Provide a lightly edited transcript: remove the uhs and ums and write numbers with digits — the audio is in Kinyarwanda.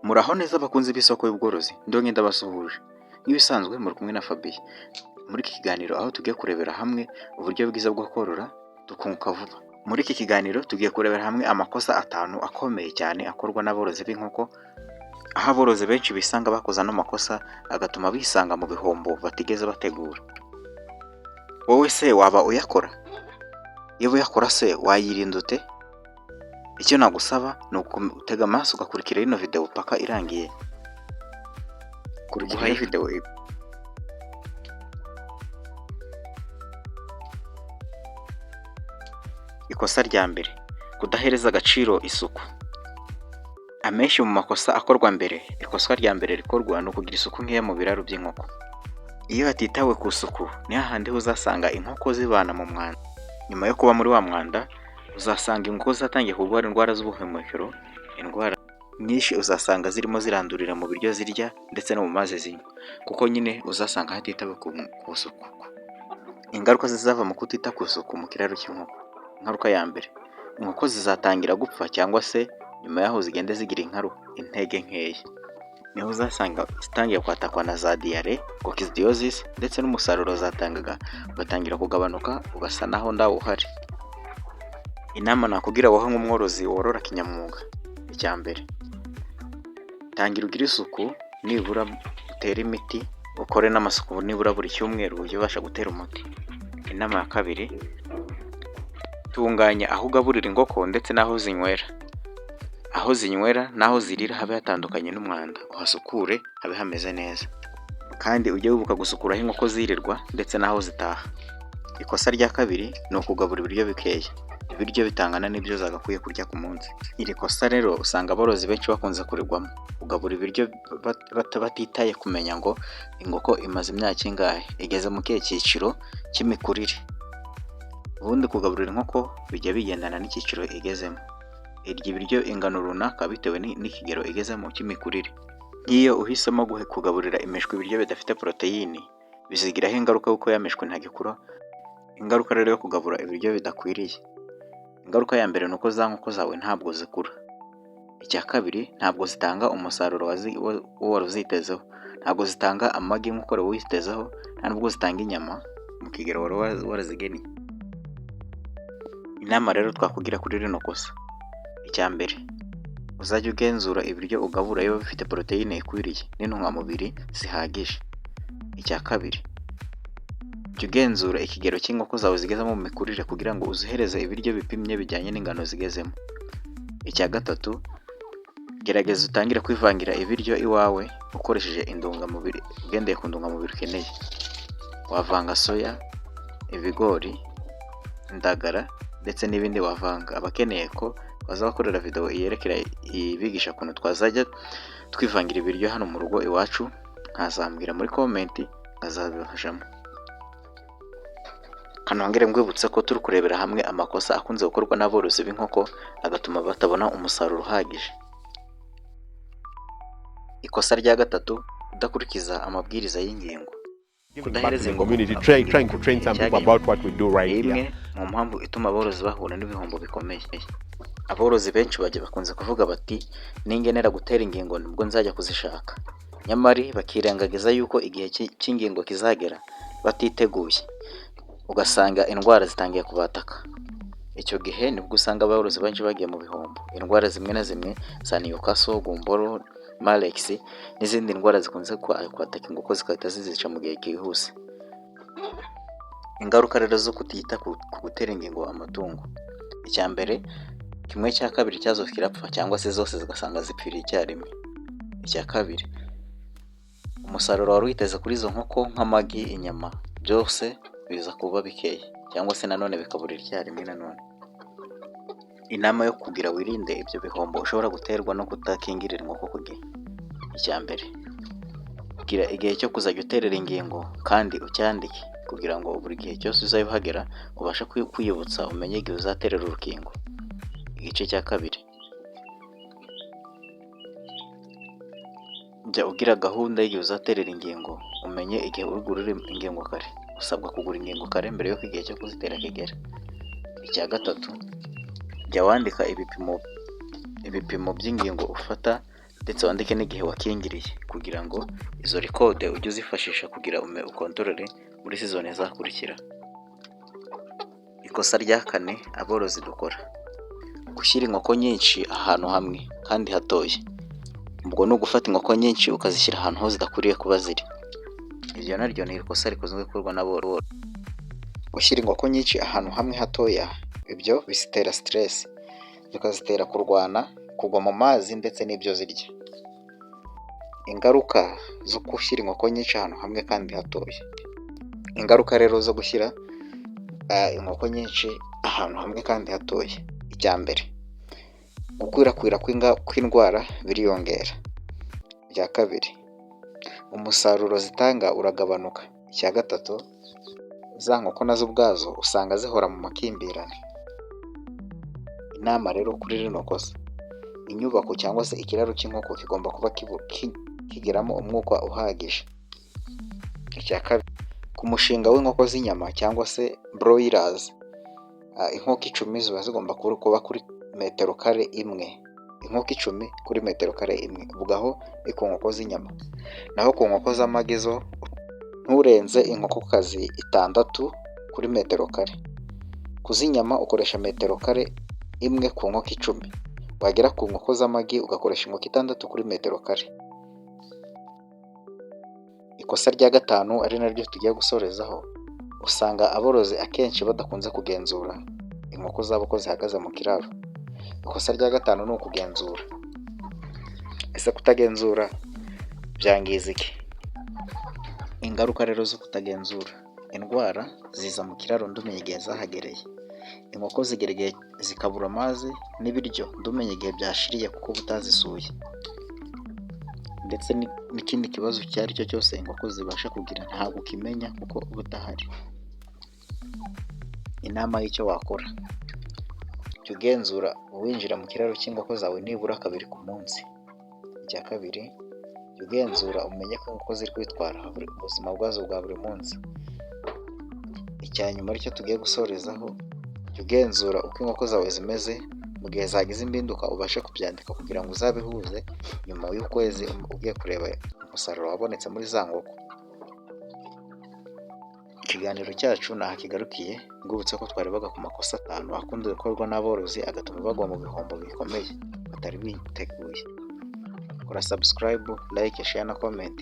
Muraho neza abakunzi b'isoko y'ubworozi, ndongeye ndabasuhuje. Nk'ibisanzwe muri kumwe na Fabien. Muri iki kiganiro aho tugiye kurebera hamwe uburyo bwiza bwo korora tukunguka vuba. Muri iki kiganiro tugiye kurebera hamwe amakosa atanu akomeye cyane akorwa n'aborozi b'inkoko, aho aborozi benshi bisanga bakoze ano makosa agatuma bisanga mu bihombo batigeze bategura. Wowe se waba uyakora? Niba uyakora se wayirinda ute? Icyo nagusaba ni ugutega amaso ugakurikira ino video paka irangiye. Kurikira ino video. Ikosa rya mbere, kudahereza agaciro isuku. Amenshi mu makosa akorwa mbere, ikosa rya mbere rikorwa ni ukugira isuku nkeya mu biraro by'inkoko. Iyo hatitawe ku isuku ni hahandi uzasanga inkoko zibana mu mwanda. Nyuma yo kuba muri wa mwanda, uzasanga inkoko zatangiye kurwara indwara z'ubuhumekero, indwara nyinshi uzasanga zirimo zirandurira mu biryo zirya ndetse no mu mazi zinywa, kuko nyine uzasanga hatitawe ku isuku. Ingaruka zizava mu kutita ku isuku mu kiraro cy'inkoko. Ingaruka ya mbere, inkoko zizatangira gupfa cyangwa se nyuma yaho zigende zigira inkaru intege nkeya. Niho uzasanga zitangiye kwatakwa na za diyare, coccidiosis ndetse n'umusaruro zatangaga ugatangira kugabanuka ugasa naho ndawo uhari. Inama nakugira wowe nk'umworozi worora kinyamwuga, icya mbere tangira ugire isuku nibura utere imiti, ukore n'amasuku nibura buri cyumweru ujye ubasha gutera umuti. Inama ya kabiri, tunganya aho ugaburira inkoko ndetse n'aho zinywera. Aho zinywera n'aho zirira habe hatandukanye n'umwanda, uhasukure habe hameze neza. Kandi ujye wibuka gusukura aho inkoko zirirwa ndetse n'aho zitaha. Ikosa rya kabiri ni ukugabura ibiryo bikeya, ibiryo bitangana n'ibyo zagakwiye kurya ku munsi. Iri kosa rero usanga aborozi benshi bakunze kurigwamo, kugabura ibiryo batitaye kumenya ngo inkoko imaze imyaka ingahe, igeze mu kihe cyiciro cy'imikurire. Ubundi kugaburira inkoko bijya bigendana n'icyiciro igezemo. Irya ibiryo ingano runaka bitewe n'ikigero igezemo cy'imikurire. Nk'iyo uhisemo kugaburira imishwi ibiryo bidafite poroteyine, bizigiraho ingaruka kuko ya mishwi ntagikura. Ingaruka rero yo kugabura ibiryo bidakwiriye, ingaruka ya mbere ni uko za nkoko zawe ntabwo zikura. Icya kabiri ntabwo zitanga umusaruro wo wari uzitezeho, ntabwo zitanga amagi nk'uko wari witezeho, nta nubwo zitanga inyama mu kigero wari warazigeniye. Inama rero twakugira kuri rino kosa, icya mbere uzajye ugenzura ibiryo ugabura biba bifite poroteyine ikwiriye n'intungamubiri zihagije. Icya kabiri jya ugenzura ikigero cy'inkoko zawe zigezemo mu mikurire kugira ngo uzihereze ibiryo bipimye bijyanye n'ingano zigezemo. Icya gatatu gerageza utangire kwivangira ibiryo iwawe ukoresheje indungamubiri, ugendeye ku ndungamubiri ukeneye. Wavanga soya, ibigori, indagara ndetse n'ibindi wavanga. Abakeneye ko twazabakorera video yerekera ibigisha ukuntu twazajya twivangira ibiryo hano mu rugo iwacu, mwazambwira muri comment nkazabibafashamo. Kanongere ngwibutse ko turi kurebera hamwe amakosa akunze gukorwa n'aborozi b'inkoko agatuma batabona umusaruro uhagije. Ikosa rya gatatu, kudakurikiza amabwiriza y'ingingo. Kudahereza inkoko ni imwe mu mpamvu ituma aborozi bahura n'ibihombo bikomeye. Aborozi benshi bajya bakunze kuvuga bati ningenera gutera ingingo nibwo nzajya kuzishaka, nyamara bakirengagiza yuko igihe cy'ingingo kizagera batiteguye, ugasanga indwara zitangiye kubataka. Icyo gihe nibwo usanga aborozi benshi bagiye mu bihombo. Indwara zimwe na zimwe za Newcastle, Gumboro, Marek's n'izindi ndwara zikunze kwataka inkoko zigahita zizica mu gihe cyihuse. Ingaruka rero zo kutita ku gutera ingingo amatungo, icya mbere kimwe cya kabiri cyazo kirapfa cyangwa se zose zigasanga zipfiriye icyarimwe. Icya kabiri umusaruro wari witeze kuri izo nkoko nk'amagi, inyama byose biza kuba bikeya cyangwa se nanone bikaburira icyarimwe nanone. Inama yo kugira wirinde ibyo bihombo ushobora guterwa no kutakingirira inkoko ku gihe, icya mbere gira igihe cyo kuzajya uterera ingingo kandi ucyandike kugira ngo buri gihe cyose uzajye uhagera ubashe kwiyibutsa umenye igihe uzaterera urukingo. Igice cya kabiri jya ugira gahunda y'igihe uzaterera ingingo, umenye igihe uri bugurire ingingo kare. Usabwa kugura ingingo kare mbere y'uko igihe cyo kuzitera kigera. Icya gatatu jya wandika ibipimo by'ingingo ufata ndetse wandike n'igihe wakingiriye, kugira ngo izo record ujye uzifashisha kugira ukontorore muri season izakurikira. Ikosa rya kane aborozi dukora: gushyira inkoko nyinshi ahantu hamwe kandi hatoya. Ubwo ni ugufata inkoko nyinshi ukazishyira ahantu ho zidakwiriye kuba ziri. Iryo naryo ni ikosa rikunze gukorwa n'aborozi. Gushyira inkoko nyinshi ahantu hamwe hatoya, ibyo bizitera stress, bikazitera kurwana, kugwa mu mazi ndetse n'ibyo zirya. Ingaruka zo gushyira inkoko nyinshi ahantu hamwe kandi hatoya. Ingaruka rero zo gushyira inkoko nyinshi ahantu hamwe kandi hatoya: icya mbere, gukwirakwira kw'indwara biriyongera. Icya kabiri, umusaruro zitanga uragabanuka. Icya gatatu, za nkoko nazo ubwazo usanga zihora mu makimbirane. Inama rero kuri rino kosa: inyubako cyangwa se ikiraro cy'inkoko kigomba kuba kigeramo umwuka uhagije. Icya kabiri, ku mushinga w'inkoko z'inyama cyangwa se broilers, inkoko 10 ziba zigomba kuba kuri metero kare imwe, inkoko 10 kuri metero kare imwe, ubwo aho ni ku nkoko z'inyama. Naho ku nkoko z'amagi zo nturenze inkokokazi itandatu kuri metero kare. Ku z'inyama ukoresha metero kare imwe ku nkoko 10, wagera ku nkoko z'amagi ugakoresha inkoko itandatu kuri metero kare. Ikosa rya gatanu, ari naryo tugiye gusorezaho, usanga aborozi akenshi badakunze kugenzura inkoko zabo uko zihagaze mu kiraro. Ikosa rya gatanu ni ukugenzura. Ese kutagenzura byangiza iki? Ingaruka rero zo kutagenzura: indwara ziza mu kiraro ntumenye igihe zahagereye, inkoko zigera igihe zikabura amazi n'ibiryo ntumenye igihe byashiriye kuko uba utazisuye, ndetse n'ikindi kibazo icyo ari cyo cyose inkoko zibasha kugira ntabwo ukimenya kuko uba udahari. Inama y'icyo wakora: jya ugenzura winjira mu kiraro cy'inkoko zawe nibura kabiri ku munsi. Icya kabiri, jya ugenzura umenye ko inkoko ziri kwitwara ubuzima bwazo bwa buri munsi. Icya nyuma, aricyo tugiye gusorezaho, jya ugenzura uko inkoko zawe zimeze, mu gihe zagize impinduka ubashe kubyandika kugira ngo uzabihuze nyuma y'ukwezi ugiye kureba umusaruro wabonetse muri za nkoko. Ikiganiro cyacu ntaho kigarukiye. Mbibutse ko twarebaga ku makosa atanu akunze gukorwa n'aborozi agatuma bagwa mu bihombo bikomeye batari biteguye. Kora subscribe, like, share na comment.